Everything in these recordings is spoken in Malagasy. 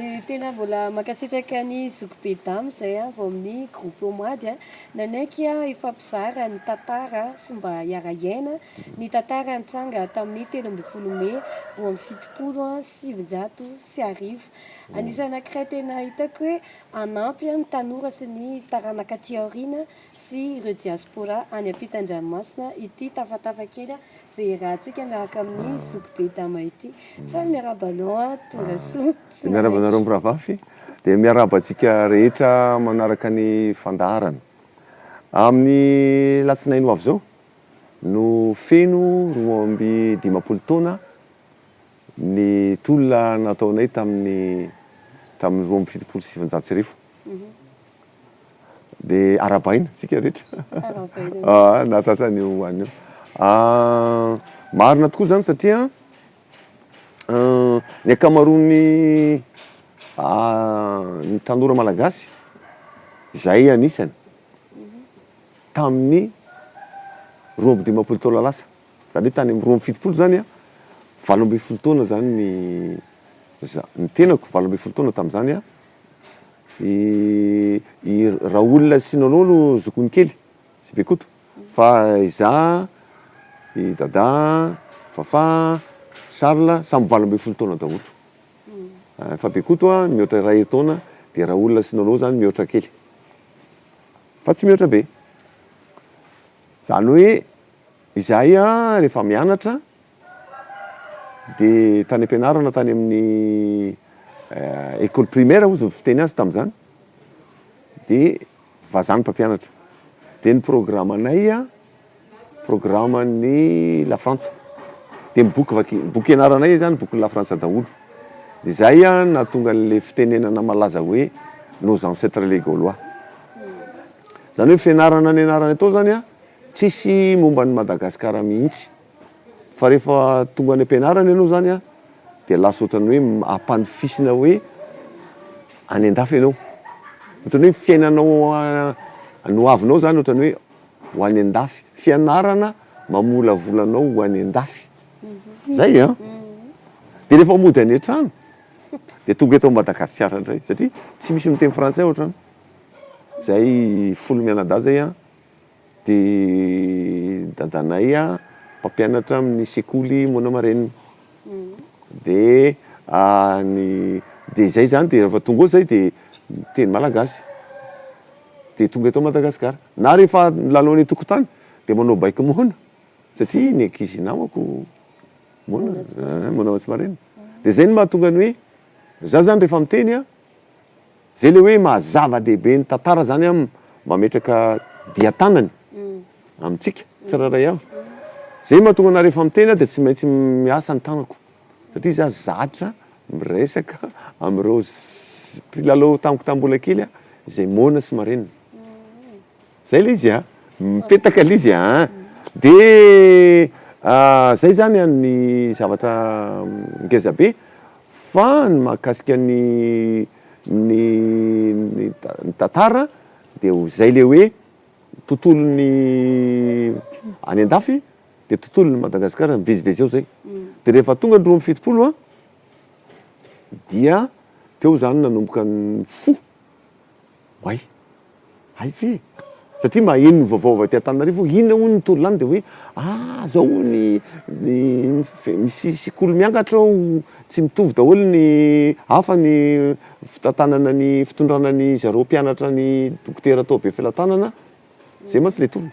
Dia tena mbola mankasitraka ny zokibe Dama izay avy ao amin'ny groupe Omady nanaiky hifampizara ny tantara sy mba hiara-hiaina ny tantara nitranga tamin'ny 13 mey 1972. Anisan'ny anankiray tena hitako hoe hanampy ny tanora sy ny taranaka aty aoriana sy ireo diaspora any ampitan-dranomasina ity tafatafa kely izay iarahantsika miaraka amin'ny zokibe Dama ity. Fa miarahaba anao tonga soa sy Dia miarahaba nanaiky. anareo mirahavavy, dia miarahaba antsika rehetra manaraka ny fandaharana. Amin'ny latsinainy ho avy izao no feno 52 taona ny tolona nataonay tamin'ny tamin'ny 1972. Dia arahabaina isika rehetra nahatratra an'io an'io. Marina tokoa izany satria ny ankamaroan'ny ny tanora malagasy, izahay anisany, tamin'ny 52 taona lasa, izany hoe tany amin'ny 72 izany an, 18 taona izany ny za, ny tenako 18 taona tamin'izany an, i i Raoul sy Nono no zokiny kely sy Bekoto, fa izaho, i Dada, Fafah, Charles samy 18 taona daholo, fa Bekoto an mihoatra iray taona dia Raoul sy Nono izany mihoatra kely. Fa tsy mihoatra be. Zany hoe izahay rehefa mianatra de tany am-pianarana tany amin'ny école primaire hozy ny fiteny azy tamin'izany de vazaha ny mpampianatra. De ny programme-nay programme-n'ny Lafrantsa. De ny boky vaki- boky ianaranay zany bokin'i Lafrantsa daholo. De zay nahatonga an'le fitenenana malaza hoe nos ancêtres les Gaulois. Zany hoe fianarana nianarana tao zany an, tsisy momba an'i Madagasikara mihitsy. Fa rehefa tonga any am-pianarana ianao zany an, de lasa ohatran'ny hoe ampanofisina hoe any an-dafy ianao. Ohatran'ny hoe fiainanao ny ho avinao zany ohatran'ny hoe ho any an-dafy. Fianarana mamolavola anao ho any an-dafy. Zay an! De rehefa mody any an-trano de tonga eto Madagasikara indray satria tsy misy miteny frantsay ao an-trano. Zay folo mianadahy zay an, de dadanay an mpampianatra amin'ny sekoly moana marenina. De ny de zay zany de rehefa tonga ao zay de miteny malagasy. De tonga eto Madagasikara. Na rehefa milalao any an-tokotany de manao baiko moana satria ny ankizy namako moana, moana tsy marenina. De zay no mahatonga ny hoe za zany rehefa miteny an, zay le hoe maha zava-dehibe ny tantara zany an, mametraka dian-tanany amintsika tsirairay avy. Zay mahatonga anah rehefa miteny aho de tsy maintsy miasa ny tanako. Satria za zatra miresaka amin'ireo mpilalao tamiko tamin'ny mbola kely aho izay moana sy marenina. Zay le izy a, mipetaka le izy a. De zay zany an ny zavatra ngeza be fa ny mahakasika ny ny ny tantara de ho zay le hoe tontolon'ny any andafy de tontolon'i Madagasikara mivezivezy eo zay, de rehefa tonga ny 72 an, dia teo zany nanomboka ny fo, oay, hay ve e, satria maheno ny vaovao avy aty Antananarivo hoe inona hono ny tolona any de hoe ah zao hono ny misy sekoly miangatra ao, tsy mitovy daholo ny hafa ny fitantanana ny fitondrana ny zareo mpianatra ny dokotera tao Befelatanana. Zay mantsy le tolona.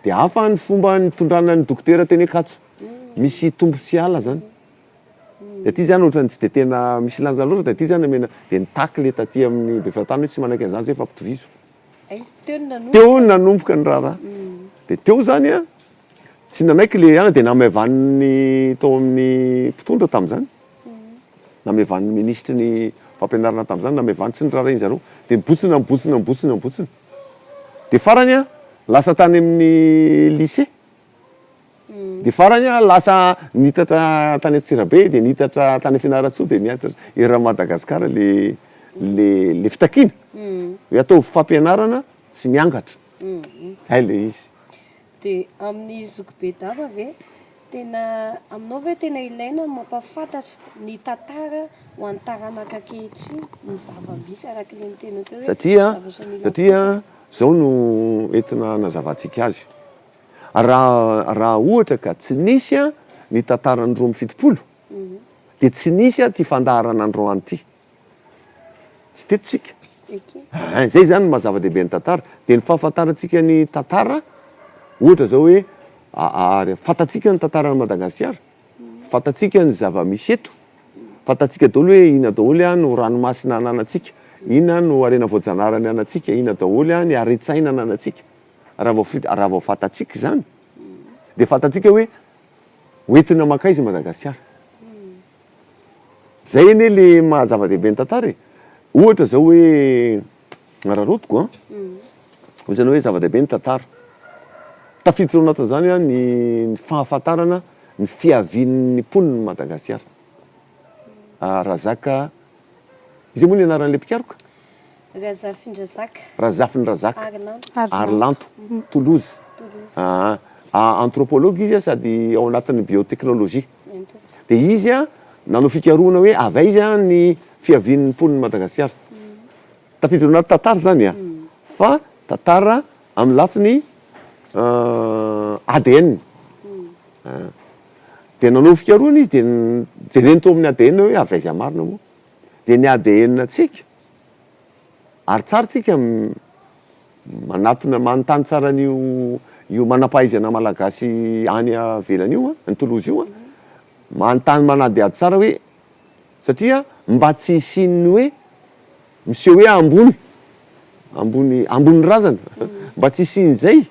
De hafa ny fomba nitondrana ny dokotera teny Ankatso. Misy tombo sy ala zany. De aty zany ohatrany tsy de tena misy lanja loatra de aty zany omena de nitaky le taty amin'ny Befelatanana hoe tsy manaiky an'izany zay fa ampitovizo. Teo no nanomboka ny raharaha. De teo zany an, tsy nanaiky le ana de namaivanin'ny tao amin'ny mpitondra tamin'izany. Namaivanin'ny minisitry ny fampianarana tamin'izany, namaivaniny tsy niraharahiany zareo. De nibotsina, nibotsina, nibotsina, nibotsina. De farany an, lasa tany amin'ny lycée. De farany an, lasa nitatra tany Antsirabe, de nitatra tany Fianarantsoa, de niatatra eran'i Madagasikara le le le fitakiana. Hoe ataovy fampianarana tsy miangatra. Zay le izy. De amin'ny zokibe daba ve? Tena aminao ve tena ilaina ny mampahafantatra ny tantara ho an'ny taranaka ankehitriny, ny zava-misy araka ilay nitenenao teo hoe Satria zavatra mila satria apetraka? zao no entina hanazavantsika azy, raha raha ohatra ka tsy nisy ny tantaran'ny 72 dia tsy nisy ity fandaharana androany ity. Tsy teto tsika. Ein, zay zany no maha zava-dehibe ny tantara. Dia ny fahafantarantsika ny tantara, ohatra zao hoe ary fantatsika ny tantaran'i Madagasikara, fantatsika ny zava-misy eto, fantatsika daholo hoe inona daholo no ranomasina ananantsika, inona no harena voajanahary ananantsika, inona daholo ny haren-tsaina ananantsika. Raha vao raha vao fantatsika izany dia fantatsika hoe hoentina mankaiza i Madagasikara. Zay anie le maha zava-dehibe ny tantara e! Ohatra zao hoe araraotiko an, ohatrany hoe zava-dehibe ny tantara, tafiditra ao anatin'izany an ny fahafantarana ny fiavian'ny mponin'i Madagasikara. Razaka, iza moa ny anaran'ilay mpikaroka? Razafindrazaka. Razafindrazaka. Arilanto. Toulouse. Aa. Anthropologue izy sady ao anatin'ny biotechnologie. Dia izy nanao fikarohana hoe avy aiza ny fiavian'ny mponin'i Madagasikara. Tafiditra ao anaty tantara izany an. Fa tantara amin'ny lafiny ADN. Dia nanao fikarohana izy dia jereny tao amin'ny ADN hoe avy aiza marina moa. Dia ny ADN-tsika, ary tsara tsika manatona, manontany tsara an'io io manam-pahaizana malagasy any ivelany io an, any Toulouse io an, manontany manadihady tsara hoe satria mba tsy hisian'ny hoe miseho hoe ambony, ambony, ambony razana, mba tsy hisian'izay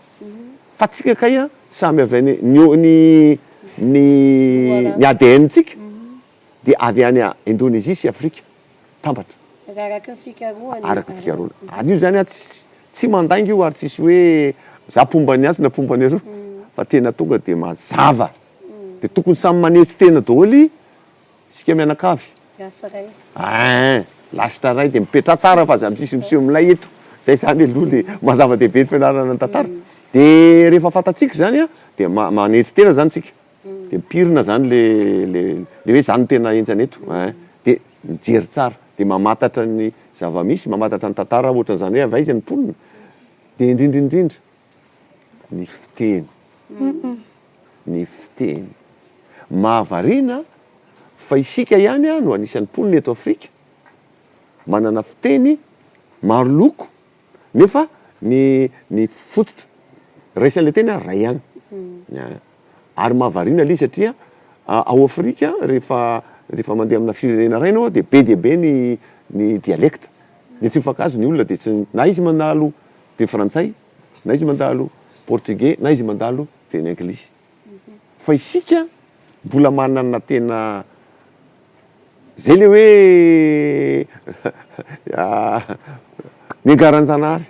fa tsika kay an samy avy any, ny ny ny ny ADN-tsika dia avy any Indonésie sy Afrika tambatra. Araka ny fikarohana. Araka ny fikarohana. Ary io zany an tsy mandainga io ary tsisy hoe za mpomba ny atsy na mpomba ny aroa fa tena tonga dia mazava. Dia tokony samy manetry tena daholo isika mianakavy. Gasy ray. Ein! Lasitra ray dia mipetraha tsara fa aza misy miseho milay eto. Zay zany aloha le maha zava-dehibe ny fianarana ny tantara. Dia rehefa fantatsika izany an, dia manetry tena zany tsika. Dia mipirina zany le le le hoe za no tena henjana eto ein. Dia mijery tsara, dia mamantatra ny zava-misy, mamantatra ny tantara ohatran'izany hoe avy aiza ny mponina. Dia indrindra indrindra ny fiteny. Ny fiteny. Mahavariana fa isika ihany no anisan'ny mponina eto Afrika manana fiteny maro loko nefa ny ny fototra iraisan'ilay teny ary iray ihany. Ary mahavariana ilay izy satria ao Afrika rehefa rehefa mandeha amina firenena iray ianao dia be dia be ny ny dialecte. Dia tsy mifankahazo ny olona dia tsy na izy mandalo teny frantsay na izy mandalo portugais na izy mandalo teny anglisy. Fa isika mbola manana tena zay le hoe niangaran-janahary.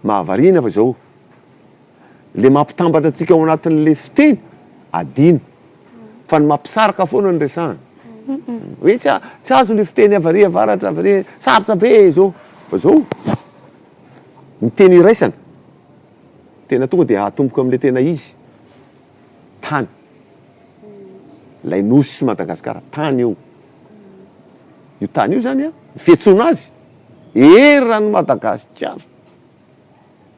Mahavariana fa izao, le mampitambatra antsika ao anatin'le fiteny adino fa ny mampisaraka foana no resahana. Hoe tsy tsy azo le fiteny avy ary avaratra avy ary, sarotra be zao. Fa zao, ny teny iraisana, tena tonga dia atomboka amin'le tena izy, tany. Ilay nosy Madagasikara, tany io. Io tany io zany an, ny fiantsoana azy, eran'i Madagasikara,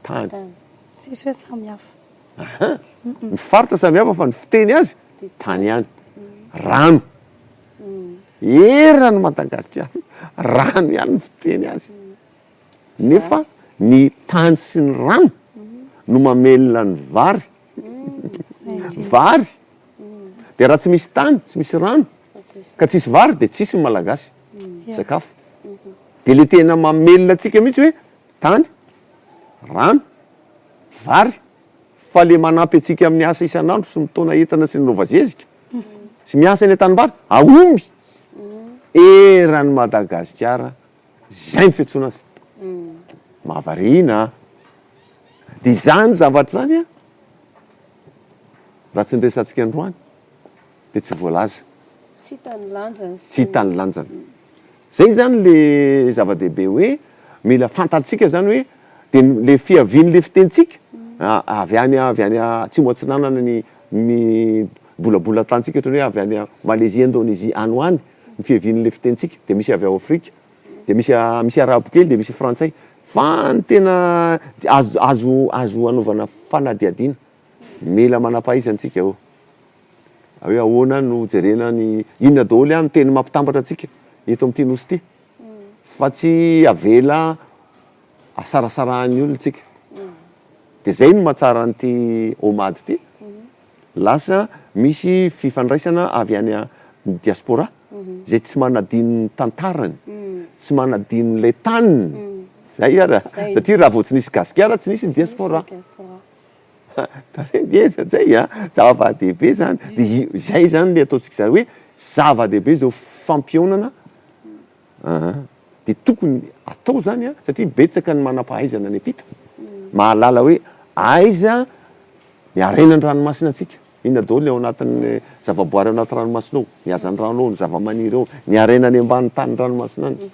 tany. Tsisy hoe samy hafa. Aha, ny faritra samy hafa fa ny fiteny azy, tany ihany. Rano, eran'i Madagasikara, rano ihany ny fiteny azy. Nefa ny tany sy ny rano no mamelona ny vary. Vary! Dia raha tsy misy tany, tsy misy rano, ka tsisy vary dia tsisy ny Malagasy sakafo. Dia le tena mamelona antsika mihitsy hoe tany, rano, vary, fa le manampy antsika amin'ny asa isan'andro sy mitaona entana sy ny zezika sy miasa eny an-tanimbary, aomby! Eran'i Madagasikara Zay ny fiantsoana azy. Mahavariana an! Dia izany zavatra izany an, raha tsy niresahantsika androany dia tsy voalaza. Tsy hita ny lanjany sy. Tsy hita ny lanjany. Zay izany le zava-dehibe hoe mila fantatsika izany hoe dia le fiavian'le fitenintsika. Avy any avy any atsimo atsinanana ny ny bolabolan-tanintsika ohatran'ny hoe avy any Malaisie, Indonésie any ho any ny fiavian'ilay fitenintsika, dia misy avy ao Afrika, dia misy misy arabo kely, dia misy frantsay. Fa ny tena azo azo azo anaovana fanadihadiana, mila manam-pahaizana isika ô. Hoe ahoana no jerena ny inona daholo ny teny mampitambatra antsika eto amin'ity nosy ity fa tsy avela asarasarahan'ny olona tsika. Dia zay no mahatsara an'ity OMAD ity, lasa misy fifandraisana avy any amin'ny diaspora izay tsy manadino ny tantarany, tsy manadino ilay taniny, zay ary a, satria raha vao tsy nisy gasikara tsy nisy ny diaspora. Tadidio zay a, zava-dehibe zany, de zay zany le ataontsika zany hoe zava-dehibe zao fampihaonana aa de tokony atao zany a, satria betsaka ny manam-pahaizana any am-pita mahalala hoe aiza ny harena an-dranomasina antsika, inona daholo ny ao anatin'ny zavaboary ao anaty ranomasina ao, ny hazandrano ao, ny zavamaniry ao, ny harena any ambany tany ranomasina any.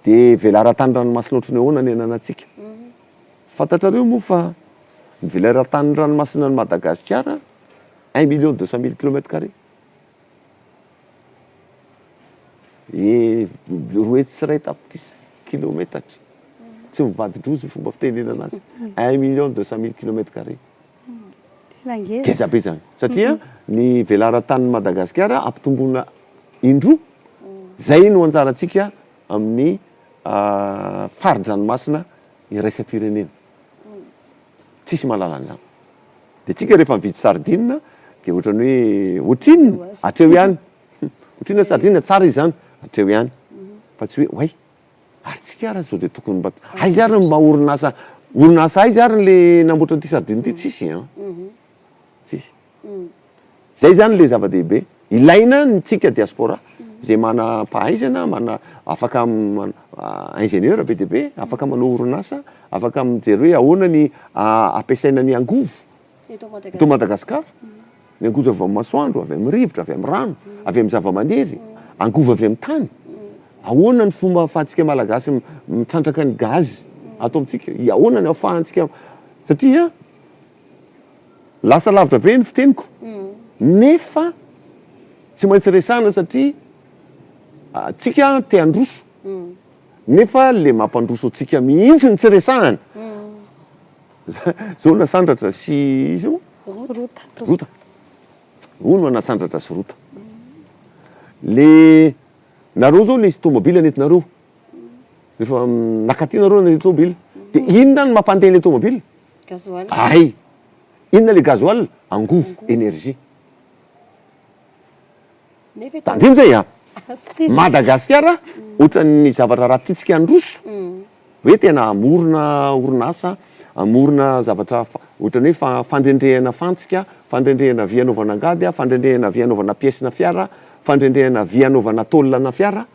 De velaran-tany ranomasina ohatran'ny ahoana ny ananantsika? Fantatrareo moa fa ny velaran-tany ranomasina an'i Madagasikara un million deux cent mille kilomètre carré. E 102 tapitrisa kilometatra. Tsy mivadi-droa ny fomba fitenenana azy. 1 million 200 mille kilomètre carré. Tena ngeza. Ngeza be zany. Satria ny velaran-tanin'i Madagasikara ampitomboina indroa. Zay no anjarantsika amin'ny fari-dranomasina iraisam-pirenena. Tsisy mahalala an'izany. Dia tsika rehefa mividy sardine dia ohatran'ny hoe ohatrinona? Hatreo ihany. Ohatrinona sardine? Tsara izy izany. Hatreo ihany. Fa tsy hoe oay, ary tsika ary sao dia tokony mba, aiza ary ny mba orinasa, orinasa aiza ary le namboatra an'ity sardine ity? Tsisy an. Tsisy. Zay zany le zava-dehibe. Ilaina ny tsika diaspora zay manam-pahaizana, mana, afaka ingénieur be dia be, afaka manao orinasa, afaka mijery hoe ahoana ny ampiasaina ny angovo eto Madagasikara, ny angovo avy amin'ny masoandro, avy amin'ny rivotra, avy amin'ny rano, avy amin'ny zava-maniry, angovo avy amin'ny tany. Ahoana ny fomba ahafahantsika Malagasy mitrandraka ny gaz ato amintsika, ahoana ny ahafahantsika, satria Lasa lavitra be ny fiteniko nefa tsy maintsy resahana satria tsika te handroso nefa le mampandroso antsika mihitsy no tsy resahana. Zao nasandratra sy iza moa? Rota. Rota. Hono nasandratra sy rota. Le nareo zao nisy tomobile nentinareo rehefa nakaty nareo ny tomobile de inona no mampandeha le tomobile? Gasoil. Hay! Inona le gasoil? Angovo, énergie. Nefa eto Tandremo zay an! Tsisy. Madagasikara ohatran'ny zavatra raha tiantsika handroso, hoe tena hamorona orinasa, hamorona zavatra fa- ohatran'ny hoe fa- fandrendrehana fantsika, fandrendrehana vy hanaovana angady, fandrendrehana vy hanaovana pièce-na fiara, fandrendrehana vy hanaovana tôle-na fiara,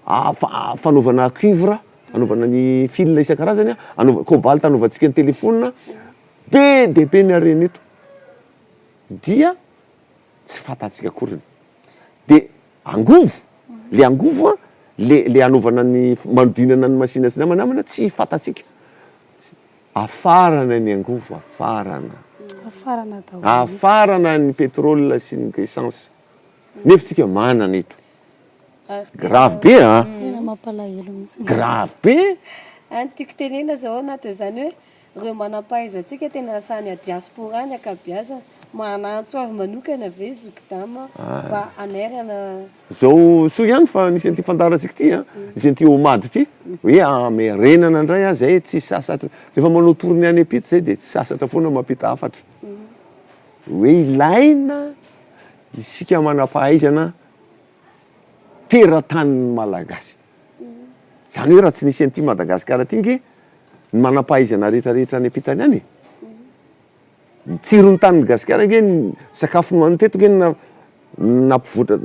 Fanaovana cuivre, anaovana ny fil isan-karazany, anaova- cobalt anaovantsika ny telephone, be dia be ny harena eto, dia tsy fantatsika akoriny, de angovo, le angovo an, le le anaovana ny manodinana ny machine sy namana namana tsy fantatsika, afarana ny angovo, afarana, Afarana daholo mihitsy. afarana ny pétrole sy ny essence, nefa tsika manana eto. Grave be an! Tena mampalahelo mihitsy. Grave be! Ny tiako tenenina zao ao anatin'izany hoe ireo manam-pahaizantsika tena lasa any diaspora ny ankabeazany, manana antso avo manokana ve zoky dama mba hanairana. Zao soa ihany fa nisy an'ity fandaharantsika ity an, nisy an'ity OMAD ity, hoe hamerenana indray an, zay tsy sasatra, rehefa manao tournée any am-pita zay dia tsy sasatra foana mampita hafatra, hoe ilaina isika manam-pahaizana Teratany malagasy. Zany hoe raha tsy nisy an'ity Madagasikara ity nge ny manam-pahaizana rehetra rehetra any ampitany any e. Ny tsiron'ny tanin'i Gasikara nge ny sakafo nohaniny teto nge no nampivoatra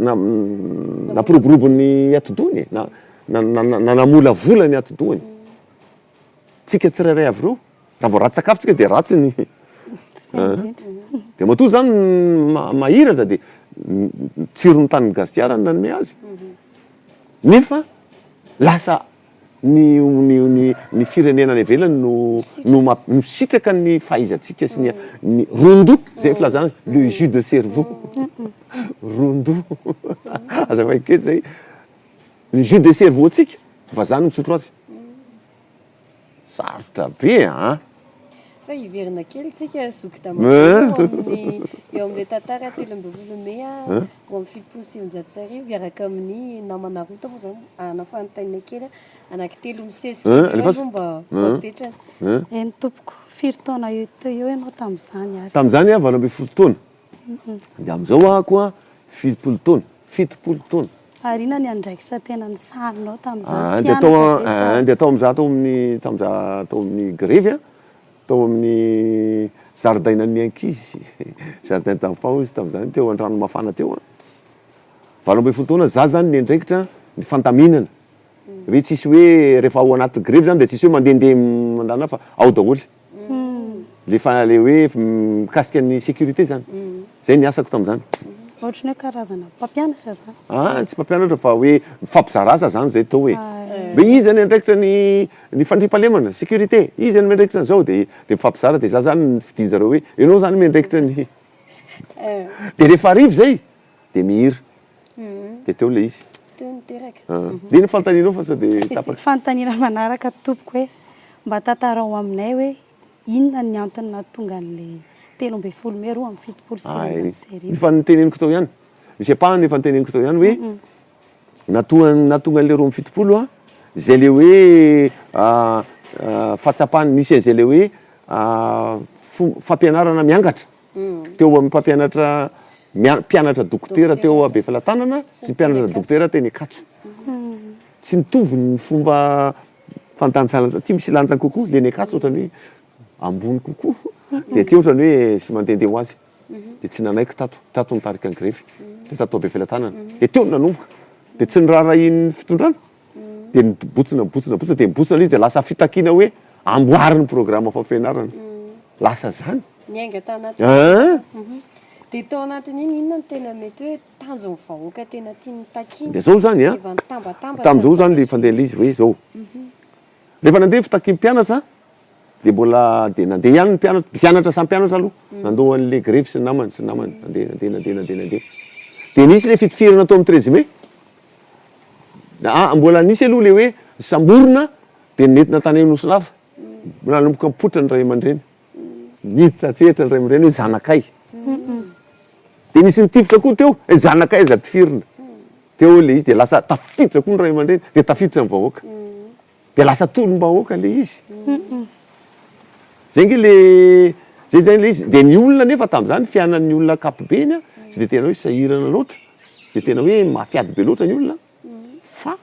nampiroborobo ny atidohany e, nanamolavola ny atidohany. Tsika tsirairay avy ireo. Raha vao ratsy sakafo tsika dia ratsy ny Dia matoa zany mahiratra dia tsiron'ny tanin'i Gasikara no nanome azy. Nefa lasa. Ny ny ny ny firenena any ivelany no no mamp- misitraka ny fahaizantsika sy ny ny ron-doha, zay ny filazana azy, le jus de cerveau, ron-doha, azavaiko kely zay, ny jus de cerveau ntsika, vazaha no misotro azy. Sarotra be an! Fa hiverina kely tsika zoky Damako eo amin'ny eo amin'ilay tantara 13 mey 1972 hiaraka amin'ny namana roa tao moa zany ana fanontaniana kely anankitelo misesika izay aloha mba ho apetraka. Eny tompoko, firy taona eo teo eo ianao tamin'izany ary? Tamin'izany aho 18 taona. Dia amin'izao aho koa 70 taona, 70 taona. Ary inona ny andraikitra tena nisahaninao tamin'izany? Ah, dia tao ah, dia tao amin'izaho tao amin'ny tamin'izaho tao amin'ny grevy an, tao amin'ny zaridainan'ny ankizy, jardin d'enfants hoy izy tamin'izany, teo Andranomafana teo an. 18 taona, za zany niandraikitra ny fandaminana. Hoe tsisy hoe rehefa ao anaty grevy zany de tsisy hoe mandehandeha mandana fa ao daholo. Le fa le hoe mikasika ny sécurité zany. Zay ny asako tamin'izany. Ohatran'ny hoe karazana mpampianatra zany. Ah tsy mpampianatra fa hoe mifampizara asa zany zay tao e. Hoe iza ny andraikitra ny ny fandriampahalemana, sécurité, iza ny miandraikitra an'izao de de mifampizara de za zany nofidin-jareo hoe ianao zany miandraikitra ny de rehefa hariva zay de mihira. Dia teo ilay izy. Teo niteraka. Dia inona fanontanianao fa sao dia tapaka. Fanontaniana manaraka tompoko hoe mba tantarao aminay hoe inona ny antony nahatonga an'ilay 13 mey 1972. Efa noteneniko tao ihany, misy ampahany efa noteneniko tao ihany hoe natoa- nahatonga an'ilay 72 an, izay le hoe fahatsapana, nisy an'izay le hoe fomba fampianarana miangatra. Teo amin'ny mpampianatra mpianatra dokotera teo Befelatanana sy mpianatra dokotera teny Ankatso. Tsy nitovy ny fomba fandanjalanja, aty misy lanjany kokoa, le ny Ankatso ohatran'ny hoe ambony kokoa, dia aty ohatran'ny hoe sy mandehandeha ho azy. Dia tsy nanaiky tato, tato nitarika ny grevy, dia tato Befelatanana. Dia teo no nanomboka, dia tsy niraharahian'ny fitondrana, dia nibotsina nibotsina nibotsina, dia nibotsina ilay izy dia lasa fitakiana hoe amboary ny programa fampianarana. Lasa zany. Niainga tao anaty vahoaka. Dia tao anatin'iny inona no tena mety hoe tanjon'ny vahoaka tena tiany takiana? Dia zao zany an, Rehefa nitambatambatra tamin'izao ny zany le zavatra fandeha le izy hoe zao, rehefa nandeha ny fitakian'ny mpianatra dia mbola dia nandeha ihany ny mpianatra, mpianatra samy mpianatra aloha, nandoa an'le grevy sy ny namany sy ny namany, nandeha nandeha nandeha nandeha nandeha. Dia nisy le fitifirana tao amin'ny 13 mai, ah mbola nisy aloha le hoe samborina dia nentina tany Anosilava, nanomboka nipoitra ny ray aman-dreny. Niditra an-tsehatra ny ray aman-dreny hoe zanakay. Dia nisy nitifitra koa teo, hoe zanakay aza tifirina. Teo ilay izy dia lasa tafiditra koa ny ray aman-dreny, dia tafiditra ny vahoaka. Dia lasa tolom-bahoaka ilay izy. Zay ange le, zay zany ilay izy. Dia ny olona anefa tamin'izany, fiainan'ny olona ankapobeny tsy dia tena hoe sahirana loatra, tsy dia tena hoe mafy ady be loatra ny olona fa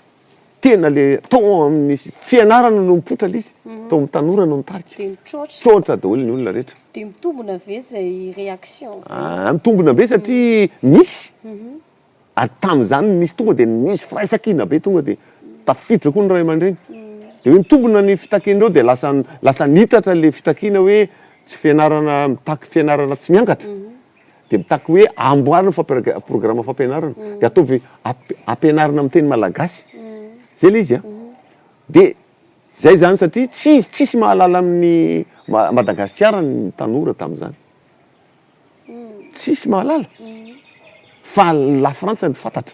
Tena le tao amin'ny fianarana no mipoitra le izy, tao amin'ny tanora no mitarika. Dia mitroatra. Mitroatra daholo ny olona rehetra. Dia mitombona ve izay réaction izay? Ah, mitombona be satria nisy, ary tamin'izany nisy tonga dia nisy firaisankina be tonga dia tafiditra koa ny ray aman-dreny. Dia hoe mitombona ny fitakian'ireo dia lasa lasa nitatra le fitakiana hoe tsy fianarana mitaky fianarana tsy miangatra. Dia mitaky hoe amboary ny programme fampianarana, dia ataovy ampianarina amin'ny teny malagasy, zay ilay izy an, dia zay zany satria tsy tsisy mahalala amin'ny Madagasikara ny tanora tamin'izany, tsisy mahalala, fa la Frantsa no fantatra,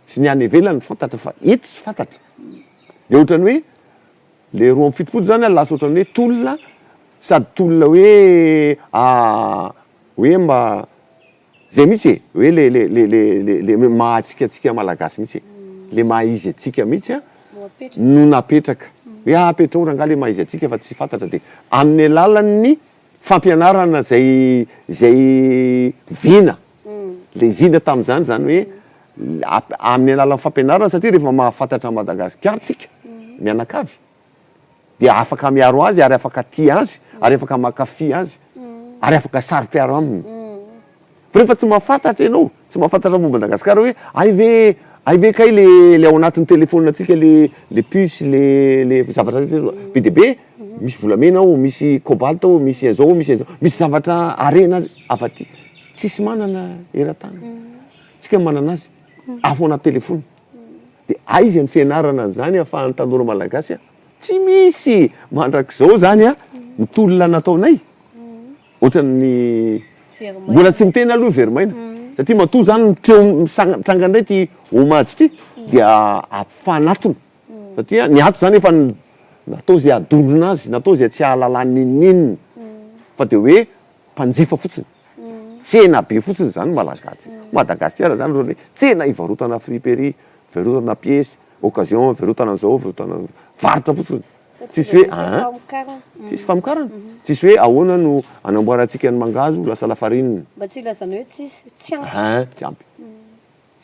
sy ny any ivelany no fantatra fa eto tsy fantatra, dia ohatran'ny hoe Le 72 zany an lasa ohatran'ny hoe tolona sady tolona hoe hoe mba zay mihitsy e, hoe le le le le le le maha antsika antsika malagasy mihitsy e, le maha izy antsika mihitsy an no napetraka, hoe apetrao rangahy le maha izy antsika fa tsy fantatra de amin'ny alalan'ny fampianarana zay zay vina Le vina tamin'izany zany hoe amin'ny alalan'ny fampianarana satria rehefa mahafantatra an'i Madagasikara tsika mianakavy dia afaka miaro azy ary afaka tia azy ary afaka mankafy azy ary afaka saro-piaro aminy. Fa rehefa tsy mahafantatra ianao, tsy mahafantatra momba an'i Madagasikara hoe hay ve hay ve kay le le ao anatin'ny telefaonina-tsika le le puce le le zavatra rehetra be dia be, misy volamena ao, misy cobalt ao, misy an'izao, misy an'izao, misy zavatra harena avy aty. Tsisy manana eran-tany. Tsika manana azy. Afo anaty telephone. Dia aiza ny fianarana an'izany ahafahan'ny tanora malagasy an? Tsy misy! Mandrak'izao izany an, ny tolona nataonay, ohatran'ny mbola tsy miteny aloha very maina, satria matoa izany mitreo mitranga indray ity OMAD ity dia ampifanatona, satria ny ato izany efa natao izay hadondrona azy, natao izay tsy hahalalany n'inon'inona, fa dia hoe mpanjifa fotsiny, tsena be fotsiny izany Malagasy, Madagasikara izany ohatran'ny hoe tsena ivarotana friperie, ivarotana piesy, occasion, ivarotana an'izao, ivarotana, varotra fotsiny, tsisy hoe an, tsisy famokarana, tsisy hoe ahoana no anamboarantsika ny mangahazo ho lasa lafarinina. Mba tsy ilazana hoe tsisy, tsy ampy. An, tsy ampy,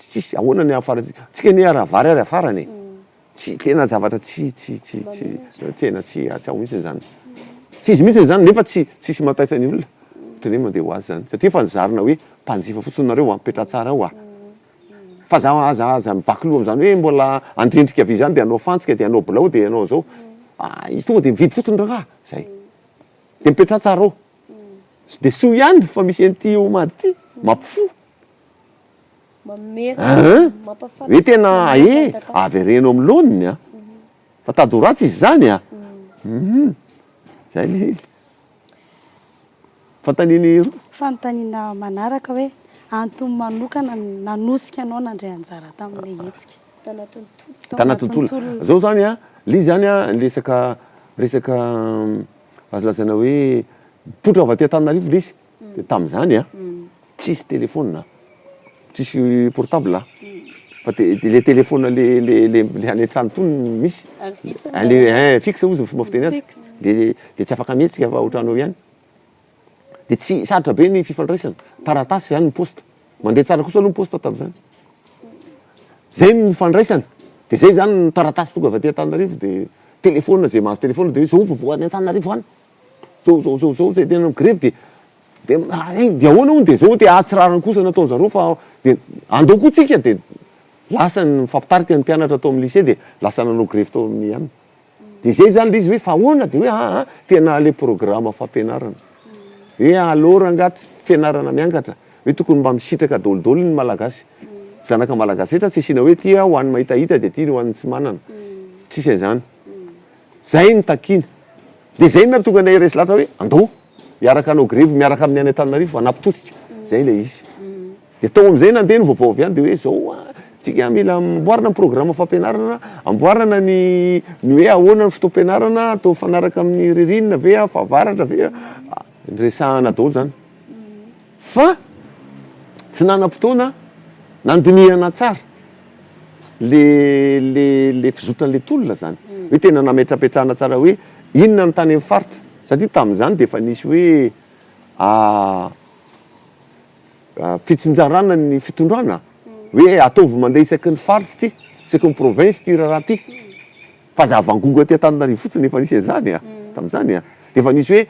tsisy, ahoana ny ahafarantsika, tsika anie raha vary ary afarana e. Tsy tena zavatra tsy tsy tsy tsy tena tsy tsy ao mihitsy izany. Tsy izy mihitsy izany nefa tsy tsisy mahataitra ny olona. Ohatran'ny hoe mandeha ho azy izany. Satria efa nozarina hoe mpanjifa fotsiny nareo an, mipetraha tsara ao ah. Fa za aza aza mivaky loha amin'izany hoe mbola handrendrika vy izany dia hanao fantsika dia hanao bilao dia hanao an'izao. Ah, tonga dia mividy fotsiny rangaha. Zay. Dia mipetraha tsara ao. Dia soa ihany fa misy an'ity omady ity, mampifoha. Mamerina, mampafantatra Hoe tena sy mamerina eh, ny tantara. avereno amin'ny laoniny an! Fa tady ho ratsy izy izany an! Hum, zay ilay izy. Fanontaniana i Rota. Fanontaniana manaraka hoe antony manokana nanosika anao nandray anjara tamin'ilay hetsika? Tanatin'ny tolona. Tanatin'ny tolona. Zao zany an, ilay izy zany an, resaka resaka azo lazaina hoe mipoitra avy aty Antananarivo ilay izy. Dia tamin'izany an, tsisy telephone, tsisy portable fa de de le telephone le le le le any an-trano tony no misy, Ary fixe no le manana ein fixe hozy ny fomba fiteny azy, de de tsy afaka mihetsika fa ohatran'ny eo ihany, de tsy sarotra be ny fifandraisana, taratasy zany ny poste, mandeha tsara kosa aloha ny poste tamin'izany, zay ny nifandraisana, de zay zany ny taratasy tonga avy aty Antananarivo de telephone zay mahazo telephone de hoe zao ny vaovao any Antananarivo any. Zao zao zao zao zay tena migrevy de de hay de ahoana hono de zao de ah tsy rariny kosa ny ataon'zareo fa de andao koa tsika de lasa nifampitarika ny mpianatra tao amin'ny lycée de lasa nanao grevy tao amin'ny an de zay zany le izy hoe fa ahoana de hoe aa tena le programme fampianarana hoe aleo rangaha tsy fianarana miangatra hoe tokony mba misitraka daholo ny malagasy zanaka malagasy rehetra tsy asiana hoe ty ho an'ny mahitahita de ty ho an'ny tsy manana tsisy an'izany Zay no takiana. Dia zay no nahatonga anay resy lahatra hoe andao hiaraka hanao grevy miaraka amin'ny any Antananarivo hanampy-tosika. Zay ilay izy. Dia tao amin'izay nandeha ny vaovao avy any dia hoe zao an, tsika mila amboarina ny programme fampianarana, amboarina ny ny hoe ahoana ny fotoam-pianarana, atao mifanaraka amin'ny ririnina ve, fahavaratra ve, niresahana daholo zany. Fa tsy nanam-potoana nandinihana tsara le le le fizotran'le tolona zany, hoe tena nametrapetrahana tsara hoe inona ny tany amin'ny faritra, satria tamin'izany dia efa nisy hoe fitsinjarana ny fitondrana, hoe ataovy mandeha isaky ny faritra ity, isaky ny province ity raharaha ity, fa zava-ngongo aty Antananarivo fotsiny efa nisy an'izany a, tamin'izany a, dia efa nisy hoe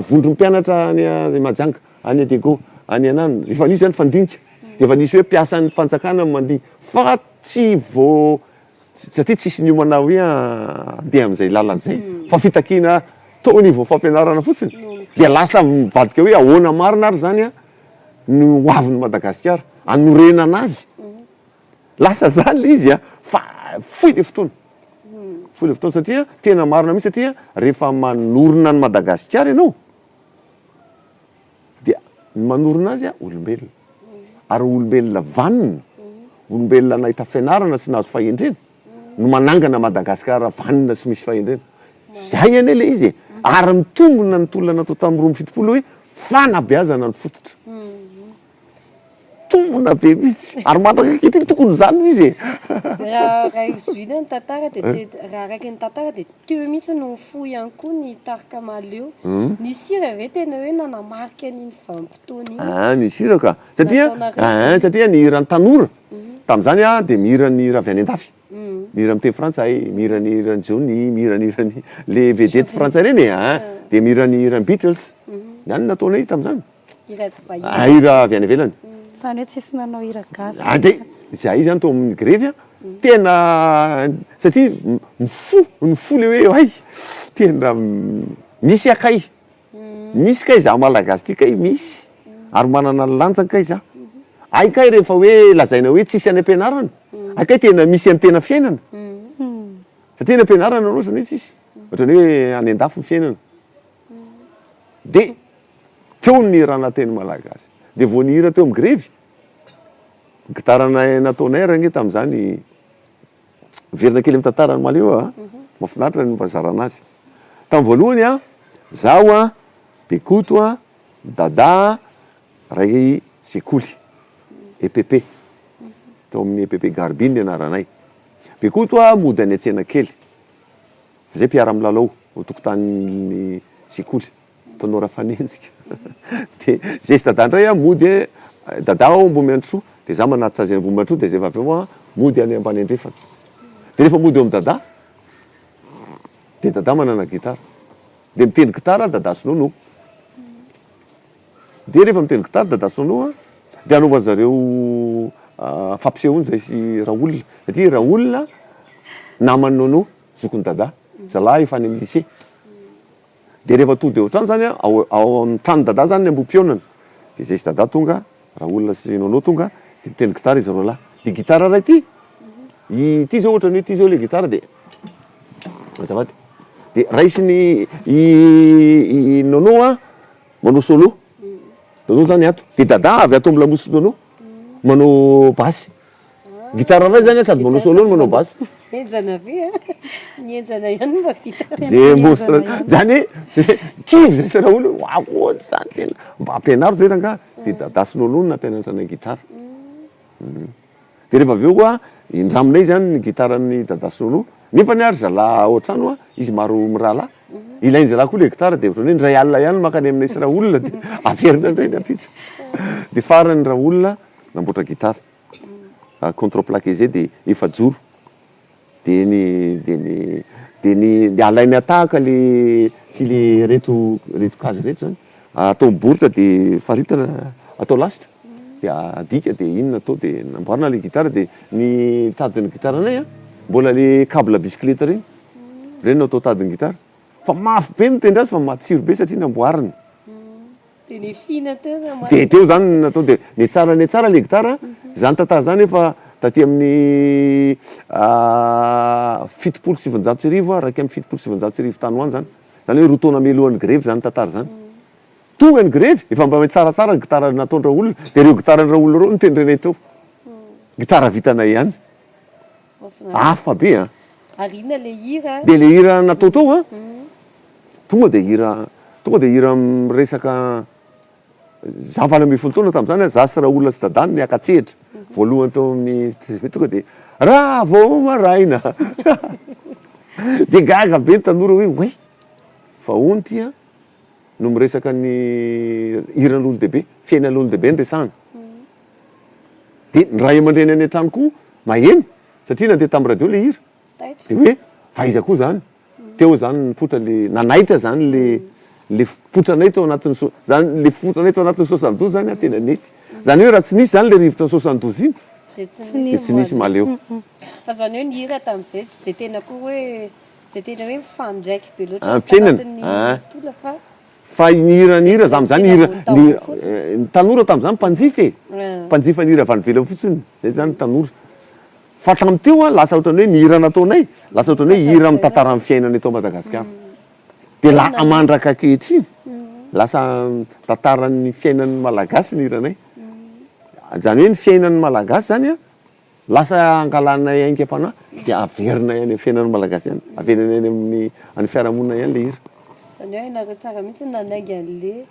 vondrom-pianatra any Mahajanga, any Diego, any Ananona, efa nisy zany fandinika. Dia efa nisy hoe mpiasan'ny fanjakana mandihy fa tsy vao satria tsisy niomana hoe handeha amin'izay lalana izay fa fitakiana tao niveau fampianarana fotsiny dia lasa mivadika hoe ahoana marina ary izany no ho avin'i Madagasikara hanorenana azy. Lasa zany le izy fa fohy le fotoana, fohy le fotoana satria tena marina mihitsy satria rehefa manorina an'i Madagasikara ianao Dia ny manorina azy olombelona. Ary olombelona vanona, olombelona nahita fianarana sy nahazo fahendrena no manangana Madagascar vanona sy misy fahendrena. Zay anie le izy e! Ary mitombina ny tolona natao tamin'ny 72 hoe fanabeazana ny fototra. Tombona be mihitsy. Ary mandraka ankehitriny tokony izany no izy e. Raha raha zohina ny tantara dia te- raha araka ny tantara dia teo mihitsy no nifoha ihany koa ny tarika Mahaleo. Nisy hira ve tena hoe nanamarika an'iny vanim-potoana iny? Ah, nisy hira ka. Satria Nataonareo ah, satria ny hiran'ny tanora tamin'izany ah dia mihira ny hira avy any an-dafy. Mihira amin'ny teny frantsay, mihira ny hiran'i Johnny, mihira ny hiran'ny le vedette frantsay ireny e, ah, dia mihira ny hiran'ny Beatles. Ny any no nataonay tamin'izany. Hira vahiny. Ah, hira avy any ivelany. Izany hoe tsisy nanao hira gasy Ah, dia izahay izany tao amin'ny grevy an, tena satria mifoha, mifoha le hoe hay, tena misy aho kay, misy kay izaho malagasy ity kay misy, ary manana ny lanjany kay izaho. Hay kay rehefa hoe lazaina hoe tsisy any am-pianarana. Akay tena misy amin'ny tena fiainana. Satria any am-pianarana aloha ohatrany hoe tsisy. Ohatrany hoe any an-dafy ny fiainana. Dia teo ny nihirana teny malagasy. Dia vao nihira teo amin'ny grevy, gitara nataonay ary ange tamin'izany, miverina kely amin'ny tantaran'i Mahaleo a, mahafinaritra ny mizara anazy. Tamin'ny voalohany a, zaho a, Bekoto a, Dada a, ray sekoly, EPP, tao amin'ny EPP Garbi ny anaranay. Bekoto a, mody any an-tsena kely. Zay mpiara-milalao ao tokotanin'ny sekoly, mpanao rafanenjika. De zay sy Dada ndray mody e, Dada ao Ambohimiandrisoa, de za manatitra azy any Ambohimiandrisoa, de zay avy eo mody any ambany andrefana. De rehefa mody eo amin'i Dada, de Dada manana gitara. De mitendry gitara Dada sy Nono. Dia rehefa mitendry gitara Dada sy Nono dia anaovan zareo fampisehoana zay sy Raoul satria Raoul naman'i Nono zokin'i Dada, zalahy efa any amin'ny lycée. Dia rehefa tody eo an-trano zany ao ao amin'ny tranon'i Dada zany ny ambohipihaonana dia zay sy Dada tonga, Raoul sy Nono tonga dia mitendry gitara izy roalahy. Dia gitara iray ity, ity zao ohatran'ny hoe ity zao ilay gitara dia azafady, dia raisin'i i Nono an manao solo, Nono zany ato, de Dada avy ato am lamosin'i Nono manao basy, gitara ray zany sady manao solo no manao basy. Henjana be an, ny henjana ihany no mba vita. De monstre, zany hoe kivy zay sy Raoul hoe ahoana zany tena, mba ampianaro zay rangaha, de Dada sy Nono no nampianatra anay gitara. Dia rehefa avy eo koa, indraminay izany ny gitaran'i Dada sy Nono, nefany ary zalahy ao an-trano an, izy maro mirahalahy, ilain-jalahy koa ilay gitara dia ohatran'ny hoe indray alina ihany mankany aminay sy Raoul dia averina indray ny ampitso. Dia farany Raoul namboatra gitara, contreplaqué izay dia efajoro. De ny de ny de ny de alaina tahaka le ty le reto reto case reto zany atao miboritra de faritana atao lasitra de adika de iny no atao de namboarina le gitara de ny tadin'ny gitaranay an mbola le cable bicyclette reny reny no atao tadin'ny gitara fa mafy be mitendry azy fa matsiro be satria namboarina. Dia nefina teo zany marina. Dia teo zany no natao dia nihatsara nihatsara le gitara, zany tantara zany efa taty amin'ny 1970 a, 1971 tany ho any zany, zany hoe roa taona mialohan'ny grevy zany tantara zany. Tonga ny grevy, efa mba tsaratsara ny gitara nataon-dRaolona, dia ireo gitaran-dRaolona ireo no notendrenay teo, gitara vitanay ihany. Hafa be an! Ary inona le hira? Dia le hira natao tao an, tonga dia hira, tonga dia hira miresaka, za 18 taona tamin'izany an, za sy Raoul sy Dada no niaka-tsehatra voalohany tao amin'ny tgv, tonga dia raha vao maraina, dia gaga be ny tanora hoe oay, fa hono ity an, no miresaka ny hiran'olon-dehibe, fiainan'olon-dehibe no resahana. Dia ny ray aman-dreny any an-trano koa maheno satria nandeha tamin'ny radio ilay hira. Dia hoe fa aiza koa izany? Teo izany nipoitra le, nanaitra izany le le fipotranay tao anatin'ny so, izany le fipotranay tao anatin'ny 72 izany an, tena nety. Izany hoe raha tsy nisy izany ilay rivotra ny 72 iny, Dia tsy dia tsy nisy mahaleo. Fa izany hoe ny hira tamin'izay tsy dia tena koa hoe, tsy dia tena hoe mifandraiky be loatra Fiainana, tanatin'ny ah. tontolo fa. Fa ny hira ny hira zamzany hira ny ny tanora tamzany mpanjifa e! Mpanjifa ny hira avy any ivelany fotsiny zay zany ny tanora. Fa tam teo an lasa otrany hoe ny hira nataonay lasa otrany hoe hira mitantara ny fiainana eto Madagasikara. De la mandraka ankehitriny lasa mitantara ny fiainan'ny Malagasy ny hiranay. Zany hoe ny fiainan'ny Malagasy zany an Lasa angalanay aingam-panahy dia averinay any amin'ny fiainan'ny Malagasy ihany, averinay any amin'ny any fiarahamonina ihany ilay hira. Izany hoe hainareo tsara mihitsy ny nanainga an'le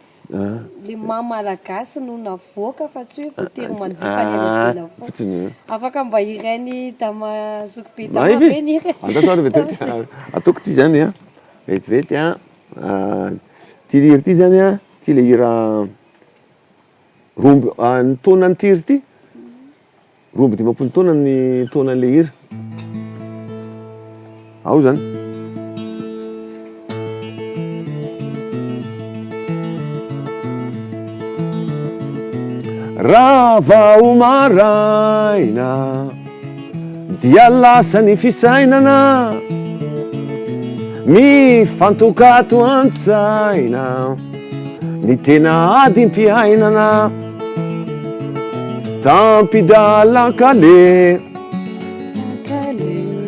le maha Malagasy no navoaka fa tsy hoe voatery manjifa ny any ivelany foana. Afaka mba hirain'i Dama zokibe Dama ve ny hira? Andraso ary vetivety, ataoko ity izany an, vetivety an, ity hira ity izany an, ity ilay hira. Roa amby, ny taonan'ity hira ity, 52 taona ny taonan'ilay hira. Ao zany. Raha vao maraina dia lasa ny fisainana mifantoka ato an-tsaina. Ny tena adim-piainana Tampi-dalan-kaleha.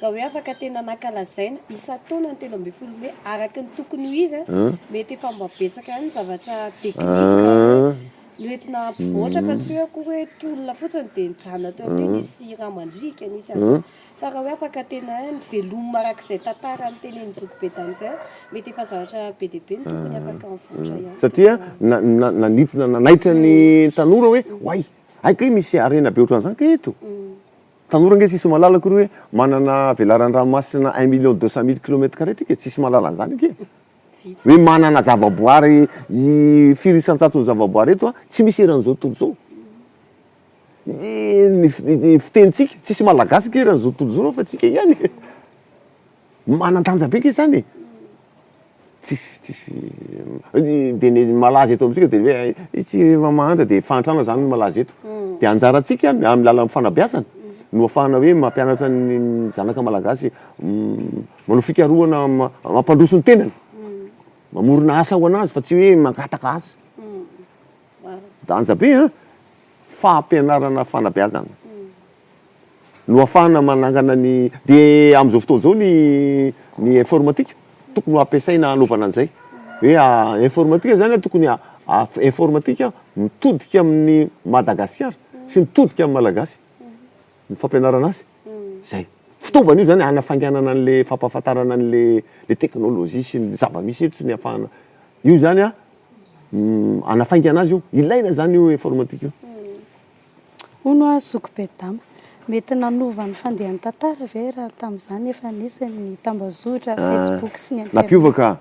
Raha hoe afaka tena nankalazaina isan-taona ny 13 mey araka ny tokony ho izy, mety efa mba betsaka ihany ny zavatra déclic noentina hampivoatra fa tsy hoe akory hoe tolona fotsiny dia nijanona teo amin'iny nisy rà mandriaka, nisy an'izao. Fa raha hoe afaka tena nivelomina araka izay tantara notenenin'i Zokibe tamin'izay, mety efa zavatra be dia be no tokony afaka mivoatra ihany. Satria nanintona nanaitra ny tanora hoe oay, hay kay misy harena be ohatran'izany kay eto. Tanora ange tsisy mahalala akory hoe manana velaran-dranomasina un million deux cent mille kilomètre carré tsika e, tsisy mahalala an'izany ange. Hoe manana zavaboary firy isan-jaton'ny zavaboary eto tsy misy eran'izao tontolo izao. Ny fitenintsika, tsisy malagasy ange eran'izao tontolo izao fa tsika ihany e. Manan-danja be ange zany e. Tsisy tsisy de ny malaza eto amintsika de hoe itsy efa mahantra de fahantrana zany no malaza eto. De anjarantsika amin'ny alalan'ny fanabeazana no ahafahana hoe mampianatra ny zanaka malagasy manao fikarohana mampandroso ny tenany, mamorona asa ho an'azy fa tsy hoe mangataka asa. Danja be an! Fampianarana fanabeazana. No ahafahana manangana ny dia amin'izao fotoana izao ny ny informatique tokony ho ampiasaina hanaovana an'izay hoe informatique zany an tokony informatique mitodika amin'ny Madagasikara sy mitodika amin'ny Malagasy ny fampianarana azy zay fitaovana io zany hanafainganana an'le fampahafantarana an'le le teknolojia sy ny zava-misy eto sy ny ahafahana io zany an hanafaingana azy io ilaina zany io informatique io. Hono hoa zoky be dama, mety nanova ny fandehan'ny tantara ve raha tamin'izany efa nisy ny tambazotra Facebook sy ny internet? Nampiova ka!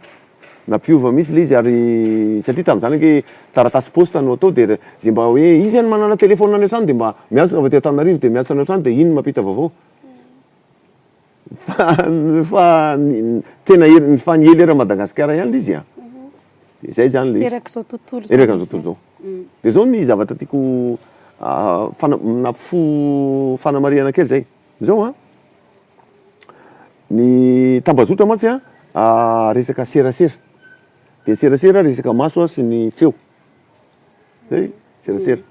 Nampiova mihitsy ilay izy ary satria tamin'izany ange taratasy poste no atao dia izay mba hoe iza no manana téléphone any an-trano dia mba miantso avy aty Antananarivo dia miantso any an-trano dia iny no mampita vaovao. Fa fa tena ery fa niely eran'i Madagasikara ihany ilay izy an! Dia izay izany ilay izy. Erak'izao tontolo izao. Erak'izao tontolo izao. Dia izao ny zavatra tiako fana- nampifo fanamarihana kely izay. Izao an, ny tambazotra mantsy an, resaka serasera. Dia ny serasera resaka maso sy ny feo. Zay, serasera.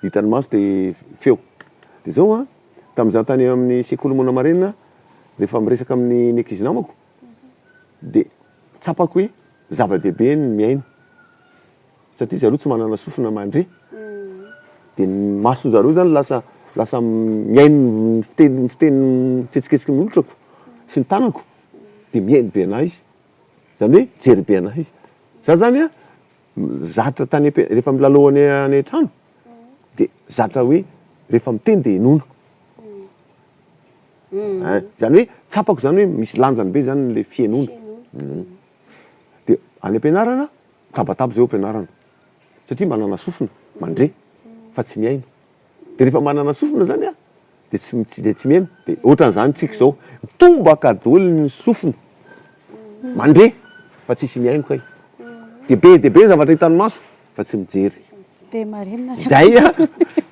Hitan'ny maso dia feo. Dia izao an, tamin'izaho tany amin'ny sekoly Moana-Marenina, rehefa miresaka amin'ny ny ankizy namako, dia tsapako hoe zava-dehibe ny mihaino. Satria zareo tsy manana sofina mandre. Dia ny mason'zareo zany lasa lasa mihaino ny fiteny ny fiteny ny fihetsiketsiky ny molotrako sy ny tanako, dia mihaino be an'ahy izy. Izany hoe mijery be an'ahy izy. Za zany an, Zatra tany am-pianarana, rehefa milalao any any an-trano dia zatra hoe rehefa miteny dia henoina. Ein, zany hoe tsapako zany hoe misy lanjany be zany le fihenoana. Dia any am-pianarana, mitabataba zay ao am-pianarana satria manana sofina mandre fa tsy mihaino. Dia rehefa manana sofina zany an, dia tsy tsy dia tsy mihaino, dia ohatran'izany tsika izao, mitombaka daholo ny sofina, mandre fa tsisy mihaino kay, dia be dia be ny zavatra hitan'ny maso fa tsy mijery, Be marenina ny zay an,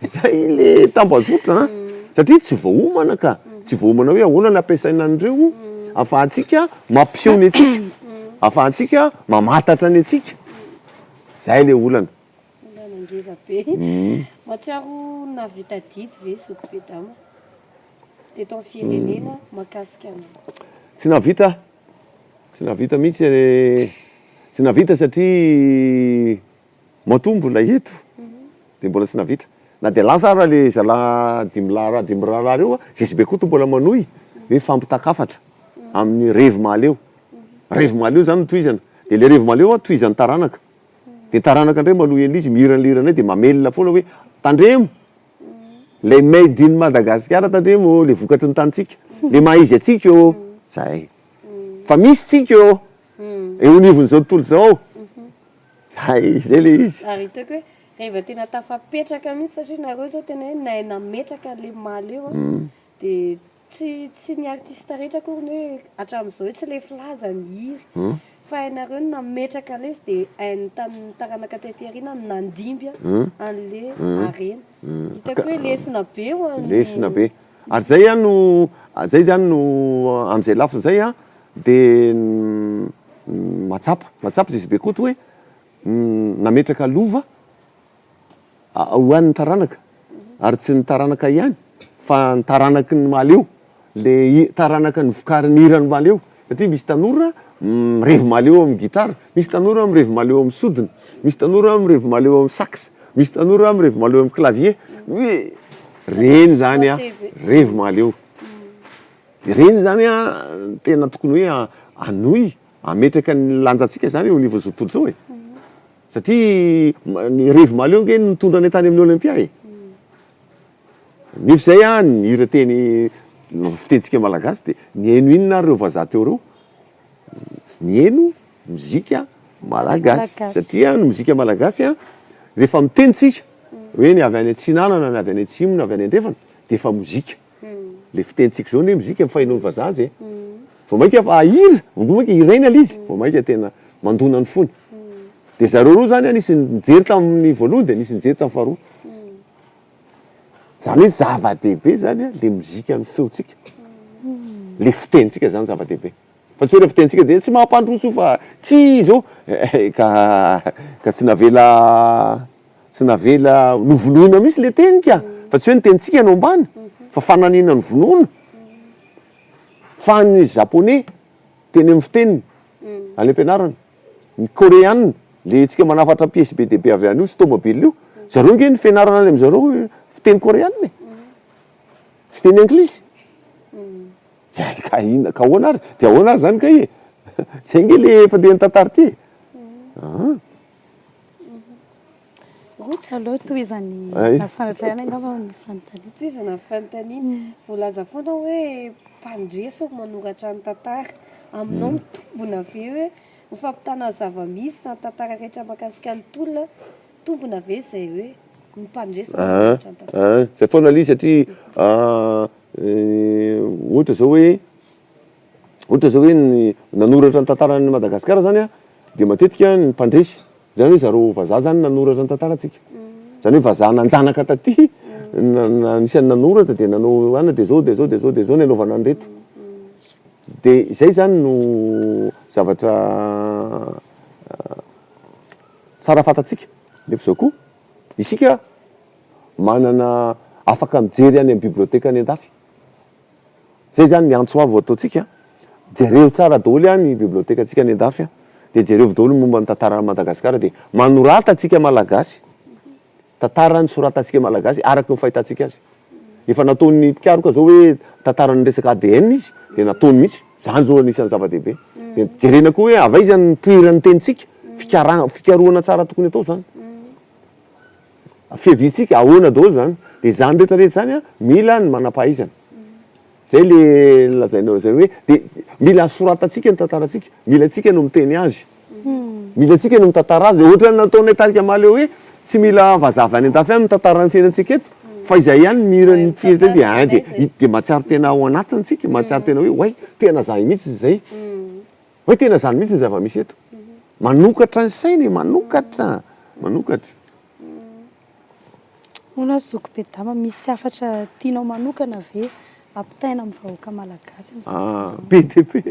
zay le tambazotra an, satria tsy voaomana ka, tsy voaomana hoe ahoana ny ampiasaina an'ireo ahafahantsika mampiseho ny antsika, ahafahantsika mamantatra ny antsika, zay le olana. Olana ngeza be. Mahatsiaro nahavita adidy ve zoky be dama teto amin'ny firenena mahakasika anao? Tsy nahavita aho, tsy nahavita mihitsy e, tsy nahavita satria matoa mbola eto dia mbola tsy nahavita. Na dia lasa ara le zalahy dimy lahy dimy rahalahy reo, JCB Koto mbola manohy hoe fampitan-kafatra amin'ny revy mahaleo. Revy mahaleo zany no tohizana, dia le revy mahaleo tohizan'ny taranaka. Dia taranaka indray maloha Elise mihira an'ilay hiranay dia mamelona foana hoe tandremo ilay made in Madagasikara tandremo ô, ilay vokatry ny tanintsika, ilay maha izy antsika ô, zay. Fa misy tsika ô, eo anivon'izao tontolo izao, zay, zay ilay izy. Ary hitako hoe rehefa tena tafapetraka mihitsy satria nareo zao tena hoe nahay nametraka an'ilay mahaleo an, dia Tsy tsy ny artiste rehetra akory ny hoe hatramin'izao hoe tsy le filaza ny hira fa hainareo ny nametraka an'ilay izy dia hain'ny tan- taranaka taty aoriana ny nandimby an'le harena. Hitako hoe lesona be ho an'ny. Lesona be. Ary zay an no zay zany no amin'izay lafiny zay an de mahatsapa mahatsapa Zizi Bekoto hoe nametraka lova ho an'ny taranaka ary tsy ny taranaka ihany fa ny taranaky ny mahaleo. le taranaka novokarin'ny hiran'i Mahaleo satria misy tanora mirevy Mahaleo amin'ny gitara, misy tanora mirevy Mahaleo amin'ny sodina, misy tanora mirevy Mahaleo amin'ny sax, misy tanora mirevy Mahaleo amin'ny clavier, reny zany a revy Mahaleo, reny zany a tena tokony hoe hanohy hametraka ny lanjantsika zany eo anivon'izao tontolo izao e, satria ny revy Mahaleo ange no nitondra anay tany amin'ny Olympia e. Nefa izay an, ny hira teny fitenintsika malagasy dia nihaino inona ary ireo vazaha teo ireo? Nihaino mozika malagasy. Satria ny mozika malagasy an, rehefa miteny tsika hoe ny avy any atsinanana, ny avy any atsimo, ny avy any andrefana dia efa mozika. Le fitenintsika izao anie mozika fahenoan'ny vazaha azy e. Vao mainka fa hira, vao mainka hiraina ilay izy, vao mainka tena mandona ny fony. Dia zareo roa izany an, nisy nijery tamin'ny voalohany dia nisy nijery tamin'ny faharoa. Zany hoe zava-dehibe zany an le mozika ny feontsika, le fitenintsika zany zava-dehibe. Fa tsy hoe le fitenintsika de tsy mampandroso io fa tsy izao eh, ka ka tsy navela tsy navela novonoina mihitsy le teny ka, fa tsy hoe ny tenintsika no ambany fa fananina novonoina. Fa ny japonais teny amin'ny fiteniny any am-pianarana. Ny koreana, le tsika manafatra pièce be dia be avy any io sy tomobile io, zareo nge ny fianarana any amizareo fiteny koreana e, fiteny anglisy, ka inona, ka ahoana ary, de ahoana ary zany kay e, zay nge le fandehan'ny tantara ty e, an. Ruth, aleo tohizan'i Nasandratra ihany angamba ny fanontaniana. Tohizana ny fanontaniana. Voalaza foana hoe mpandresy no manoratra ny tantara. Aminao mitombina ve hoe ny fampitana ny zava-misy na ny tantara rehetra mahakasika ny tolona, mitombina ve izay hoe ny mpandresy no manoratra ny tantara? Izay foana ilay izy satria ohatra izao hoe ohatra izao hoe ny nanoratra ny tantaran'i Madagasikara izany dia matetika ny mpandresy. Zany hoe zareo vazaha zany nanoratra ny tantarantsika. Zany hoe vazaha nanjanaka taty, anisan'ny nanoratra dia nanao anona dia zao dia zao dia zao dia zao ny anaovana an'ireto. Dia izay zany no zavatra tsara fantatsika. Nefa izao koa, isika manana afaka mijery any amin'ny biblioteka any an-dafy. Zay zany ny antso avo ataontsika, jereo tsara daholo an ny bibliotekantsika any andafy an, dia jereo daholo ny momba ny tantaran'i Madagasikara dia manorata antsika Malagasy, tantara nosoratantsika Malagasy araka ny fahitantsika azy. Efa nataon'ny mpikaroka zao hoe tantaran'ny resaka ADN izy dia nataony mihitsy, zany zao anisan'ny zava-dehibe. Dia jerena koa hoe avy aiza ny toeran'ny tenintsika, fikara- fikarohana tsara tokony atao zany. Fiaviantsika ahoana daholo zany, de zany rehetra rehetra zany an mila ny manam-pahaizana, zay le lazainao zay hoe de mila soratantsika ny tantarantsika, mila antsika no miteny azy, mila antsika no mitantara azy, ohatran'ny nataonay tarika Mahaleo hoe tsy mila vazaha avy any an-dafy any mitantara ny fiainantsika eto fa izay ihany mihira ny fiainantsika de ein de de mahatsiaro tena ao anatiny tsika, mahatsiaro tena hoe oay tena zahay mihitsy zay. Hoe tena zany mihitsy ny zava-misy eto. Manokatra ny saina e, manokatra, manokatra. Hono aho zoky be dama, misy hafatra tianao manokana ve ampitaina amin'ny vahoaka malagasy amin'izao fotoana izao? Be dia be.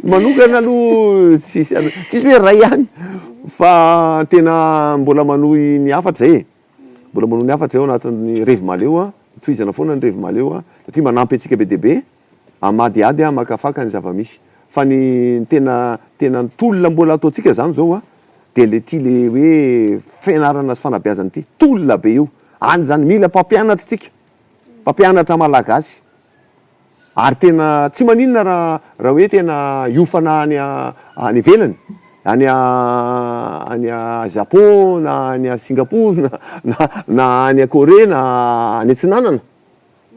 Manokana aloha tsisy, tsisy hoe iray ihany fa tena mbola manohy ny hafatra zay e. Mbola manohy ny hafatra zay ao anatin'ny revy mahaleo an, tohizana foana ny revy mahaleo an, satria manampy antsika be dia be. Hamadihady hamakafaka ny zava-misy. Fa ny tena tena ny tolona mbola ataontsika zany zao a, de le ty le hoe fianarana sy fanabeazana ty, tolona be io. Any zany mila mpampianatra tsika, mpampianatra malagasy. Ary tena tsy maninona raha raha hoe tena hiofana any any ivelany, any any Japon na any Singapour na na na any Corée na any atsinanana.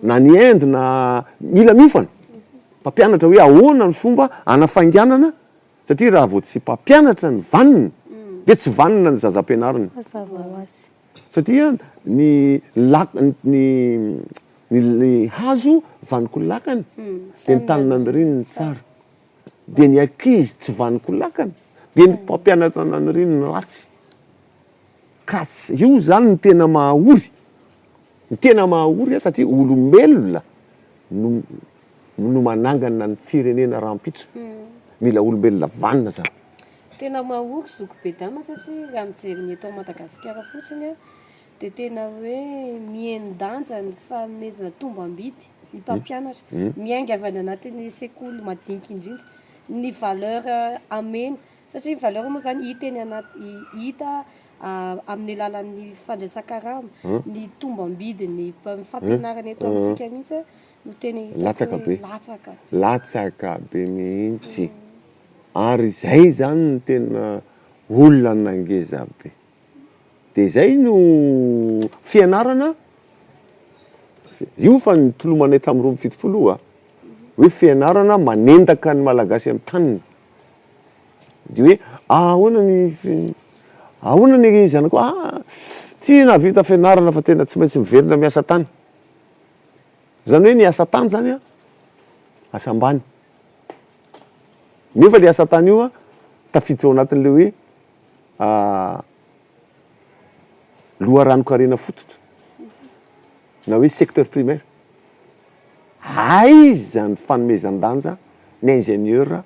na ny Inde na mila miofana mpampianatra hoe ahoana ny fomba hanafainganana satria raha vao tsy mpampianatra ny vanona dia tsy vanona ny zaza ampianarina. Mazava ho azy. Satria ny lak ny ny ny hazo vanon-ko lakana dia ny tany naniriany ny tsara dia ny ankizy tsy vanon-ko lakana dia ny mpampianatra naniriany ny ratsy. Ka io zany no tena mahaory, ny tena mahaory an satria olombelona no no manangana ny firenena rahampitso, mila olombelona vanona zany. Tena mahory zoky be dama satria raha mijery ny eto Madagasikara fotsiny an dia tena hoe mihen-danja ny fanomezana tombam-bidy. ny mpampianatra, miainga avy any anatin'ny sekoly madinika indrindra, ny valeur amena, satria ny valeur moa zany hita eny anaty, hita amin'ny alalan'ny fandraisan-karama, ny tombam-bidin'ny fampianarana eto amintsika mihitsy no tena hitako hoe latsaka. Latsaka be mihitsy. Ary izay izany no tena olana ngeza be. Dia izay no fianarana, io fa nitolomanay tamin'ny 72 io a, hoe fianarana manendaka ny Malagasy amin'ny taniny. Dia hoe ahoana ny ahoana ny zanakao, ah tsy nahavita fianarana fa tena tsy maintsy miverina miasa tany. Izany hoe ny asa tany izany an, asa ambany. Nefa le asa tany io an, tafiditra ao anatin'le hoe loharanon-karena fototra na hoe secteur primaire. Aiza ny fanomezan-danja ny ingénieur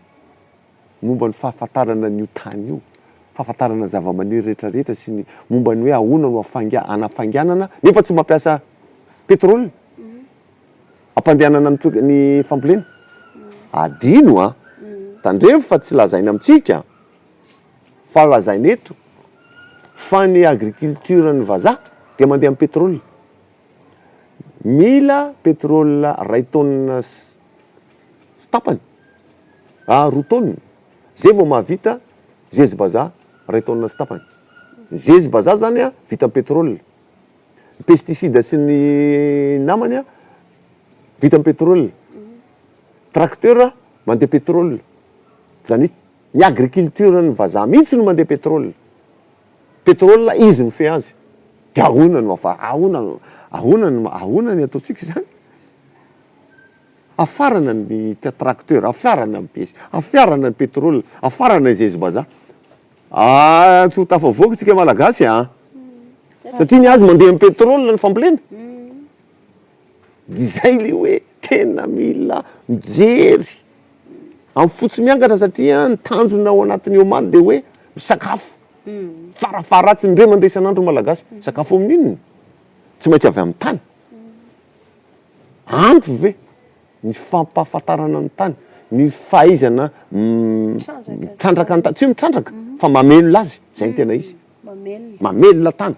momba ny fahafantarana an'io tany io, fahafantarana zava-maniry rehetrarehetra sy ny momba ny hoe ahoana no hafainga- hanafainganana nefa tsy mampiasa pétrole. Ampandehanana ny toek- ny fambolena. Adino an! Tandremo fa tsy lazaina amintsika fa lazaina eto fa ny agriculture ny vazaha dia mandeha amin'ny pétrole. Mila pétrole ray taonina sy tapany, ah roa taonina, zay vao mahavita zezi-bazaha ray taonina sy tapany. Zezi-bazaha zany an vita amin'ny pétrole. Ny pesticide sy ny namany an, vita amin'ny pétrole, tracteur mandeha pétrole, zany hoe ny agriculture ny vazaha mihitsy no mandeha pétrole, pétrole izy mifehy azy, de ahoana no afa- ahoana no ahoana no ahoana ny ataontsika izany? Afarana ny tracteur, afarana ny pes- afarana ny pétrole, afarana ny zezi-bazaha. Ah tsy ho tafavoaka tsika malagasy a! Satria ny azy mandeha amin'ny pétrole ny fambolena. De zay le hoe tena mila mijery amin'ny fo tsy miangatra satria ny tanjona ao anatin'ny Oman de hoe misakafo. Farafaharatsiny indray mandeha isan'andro ny malagasy. Sakafo amin'inona? Tsy maintsy avy amin'ny tany. Ampy ve? Ny fampahafantarana ny tany, ny fahaizana mitrandraka ny tany, tsy hoe mitrandraka fa mamelona azy, zay no tena izy, mamelona tany,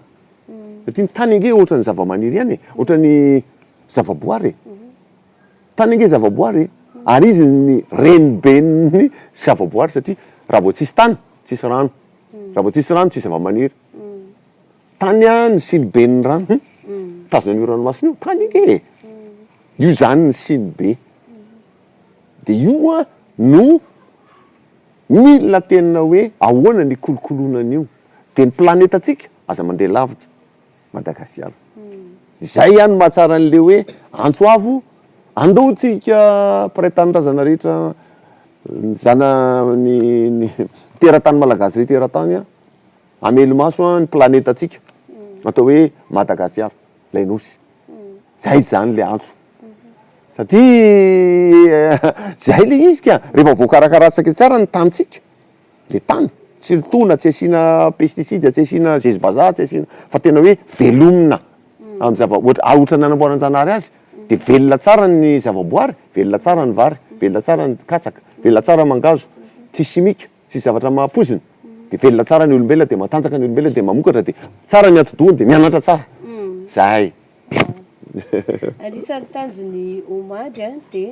satria ny tany ange ohatran'ny zava-maniry ihany e, ohatran'ny zava-boary e, tany ange zava-boary e, ary izy ny reniben'ny zava-boary satria raha vao tsisy tany tsisy rano, raha vao tsisy rano tsisy zava-maniry. Tany an ny siniben'ny rano mitazona an'io ranomasina io, tany ange e! Io zany ny sinibe. De io an no mila tena hoe ahoana ny hikolokoloana an'io. De ny planetantsika aza mandeha lavitra, Madagasikara. Izay ihany no mahatsara an'le hoe antso avo, andao tsika mpiray tanindrazana rehetra, ny zana ny ny teratany malagasy rehetra eran-tany an, Hamelo-maso ny planetantsika atao hoe Madagasikara, ilay nosy. Zay izany ilay antso. Satria zay ilay izy ka, rehefa voakarakaratsika tsara ny tanintsika, le tany, tsy lotoina, tsy asiana pesticide, tsy asiana zezi-bazaha, tsy asiana, fa tena hoe velomina amin'ny zava, ohatra ohatra nanamboaran-janahary azy, de velona tsara ny zavaboary, velona tsara ny vary, velona tsara ny katsaka, velona tsara ny mangahazo, tsisy simika. Tsisy zavatra mahapoizina, de velona tsara ny olombelona, de matanjaka ny olombelona, de mamokatra, de tsara ny atidohany, de mianatra tsara. Zay. Anisan'ny tanjon'ny OMAD dia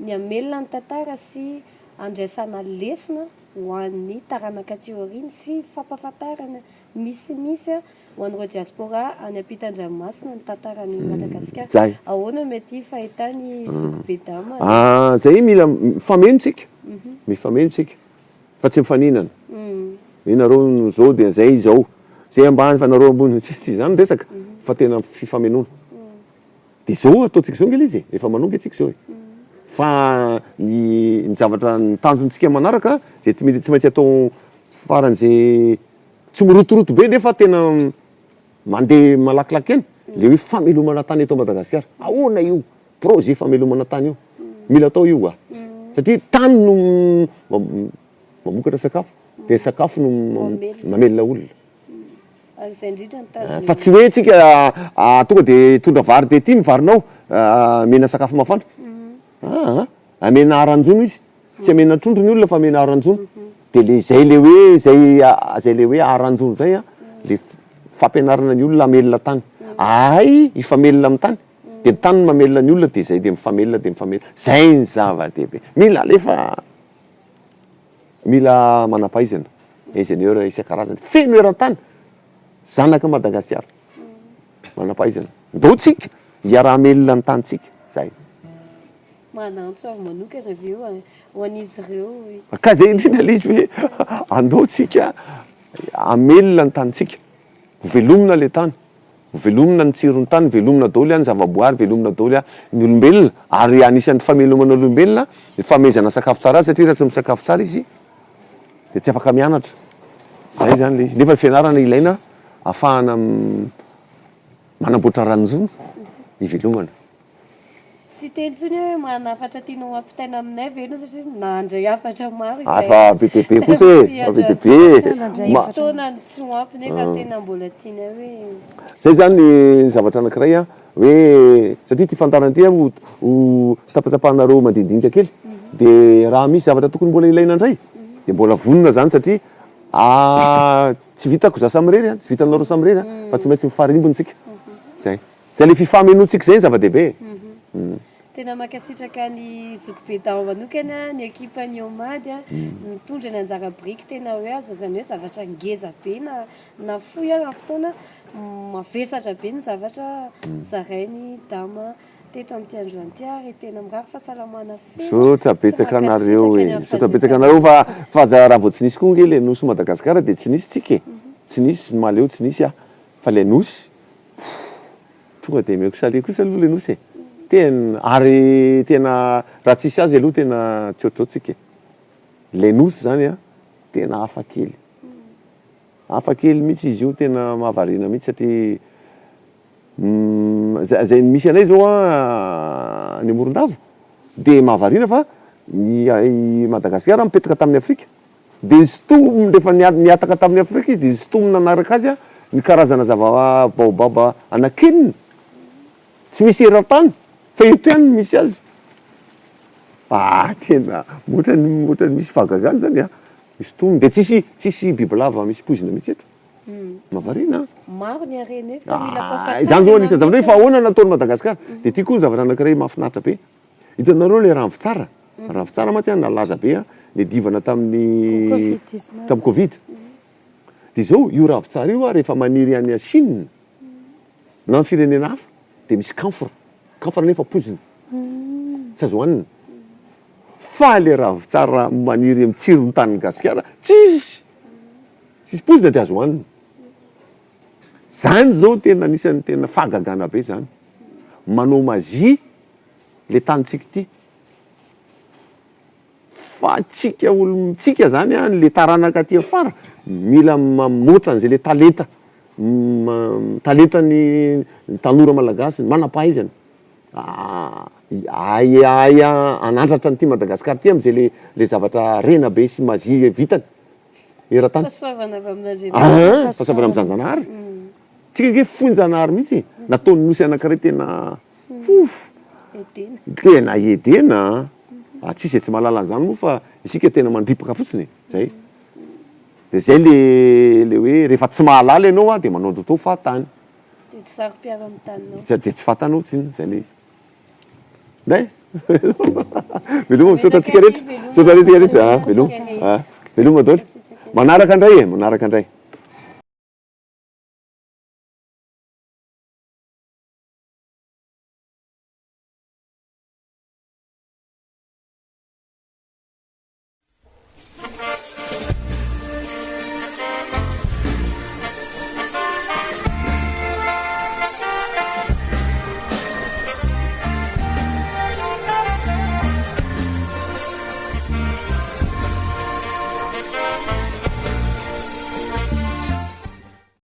ny hamelona ny tantara sy handraisana lesona ho an'ny taranaka aty aoriana sy fampahafantarana misimisy ho an'ireo diaspora any ampitan-dranomasina ny tantaran'i Madagasikara. Ahoana no mety fahitan'i Zokibe Dama ny. Zay mila mifameno tsika, mifameno tsika fa tsy mifaninana. Hoe nareo no zao dia zay izao, zay ambany fa nareo ambony, tsy izany ny resaka fa tena fifamenoana. Dia zao ataontsika zao nge le izy e, efa manao nge tsika zao e. Fa ny ny zavatra ny tanjontsika manaraka zay tsy mety tsy maintsy atao faran'izay tsy mirotoroto be nefa tena mandeha malakilaky eny le hoe famelomana tany eto Madagasikara. Ahoana io projet famelomana tany io? Mila atao io a! Satria tany no mamokatra sakafo, dia sakafo no mamelona olona. Ary izay indrindra no tanjona. Fa tsy hoe tsika tonga de hitondra vary de ity ny varinao, amena sakafo mafana. Aa, amena haran-jono izy, tsy amena trondro ny olona fa amena haran-jono. De le zay le hoe zay zay le hoe haran-jono zay an, le fampianarana ny olona hamelona tany. Ahay hifamelona amin'ny tany, de ny tany no mamelona ny olona de zay de mifamelona de mifamelona. Zay ny zava-dehibe. Mila alefa, mila manam-pahaizana, ingénieur isan-karazany, feno eran-tany, zanak'i Madagasikara, manam-pahaizana. Ndao tsika hiaraha-melona ny tanintsika, zay. Manantso aho manokana avy eo ho an'izy ireo. Ka zay indrindra le izy hoe andao tsika hamelona ny tanintsika, ho velomina le tany, ho velomina ny tsiron'ny tany, velomina daholo ny zavaboary, velomina daholo ny olombelona, ary anisan'ny famelomana olombelona ny fanomezana sakafo tsara azy satria raha tsy misakafo tsara izy dia tsy afaka mianatra, zay zany le izy, nefa ny fianarana ilaina ahafahana Manamboatra ranonjono ivelomana. Tsy hiteny intsony aho hoe manana hafatra tianao hampitaina aminay ve ianao satria nandray hafatra maro izahay. Fa be dia be kosa e, fa be dia be e. Ny fotoana no tsy ho ampy nefa tena mbola tianay hoe. Zay zany ny zavatra anankiray an, hoe satria ity fandaharana ity an ho ho tapatsapahanareo mandinidinika kely, dia raha misy zavatra tokony mbola ilaina indray dia mbola vonona zany satria Tsy vitako za samirery an, tsy vitanareo samirery an, fa tsy maintsy mifarimbona tsika. Zay. Zay le fifamenoantsika zay no zava-dehibe e. Tena mankasitraka ny zokibe Dao manokana, ny ekipan'ny Omad nitondra ny anjara biriky tena hoe azo lazaina hoe zavatra ngeza be na na fohy ara ny fotoana, mavesatra be ny zavatra zarain'i Dama teto amin'ity androany ity ary tena mirary fahasalamana feno Misaotra sy betsaka anareo mankasitraka e, ny misaotra amin'ny betsaka fandraisana anareo fa fa aza raha vao tsy nisy koa nge le nosy Madagascar dia tsy nisy tsika e, tsy nisy ny mahaleo tsy nisy ah, fa le nosy pff tonga dia omeko salut kosa aloha le nosy e, tena ary tena raha tsisy azy aloha tena tsy ohatr'izao tsika e, le nosy zany an tena hafa kely, hafa kely mihitsy izy io tena mahavariana mihitsy satria Zay misy anay zao an any Morondava de mahavariana fa ny i Madagasikara nipetaka tamin'i Afrika de nisintominy rehefa nihataka tamin'i Afrika izy de nisintominy nanaraka azy an ny karazana zava baobab anakenina tsy misy eran-tany fa eto ihany no misy azy ah tena ohatrany ohatrany misy fahagagana zany an, misintominy de tsisy tsisy bibilava misy poizina mihitsy eto. Mahavariana an! Maro ny harena eto fa mila ampahafantarina Izany zao anisan'ny zavatra hoe fa ahoana nataon'i Madagasikara? Dia ity koa ny zavatra anankiray mahafinaritra be. Hitanareo ilay Ravitsara? Ravitsara mantsy an nalaza be an, niadivana tamin'ny tamin'ny covid. Dia izao, io Ravitsara io an rehefa maniry any Chine na amin'ny firenena hafa dia misy camphre. Camphre nefa poizina. Tsy azo hohanina. Fa ilay Ravitsara maniry amin'ny tsiron'ny tanin'i Gasikara, tsisy! Tsisy poizina dia azo hohanina. Zany zao tena anisan'ny tena fahagagana be zany. Manao magie le tanintsika ity. Fa tsika olom tsika zany an, le taranaka aty afara mila mamoatra an'izay le talenta talentan'ny tanora malagasy, ny manam-pahaizana. Ahay ahay hanandratra an'ity Madagasikara ity amin'izay le le zavatra harena be sy magie vitany. Eran-tany. Fahasoavana avy amin'Andriamanitra. Aa, fahasoavana amin-janjanahary. Tsika ange foin-janahary mihitsy e. Nataon'ny nosy anankiray tena ouf. Edena. Tena Edena an. Ah, tsisy izay tsy mahalala an'izany moa fa isika tena mandripaka fotsiny e. Zay. Dia zay le le hoe rehefa tsy mahalala ianao an, dia manao an'ireo fahatany. Dia tsy saro-piaro amin'ny taninao. Dia tsy fahatanao tsinona, zay le izy. Ndray. Veloma misaotra antsika rehetra. Misaotra antsika rehetra. Veloma. Veloma daholo. Manaraka indray e, manaraka indray.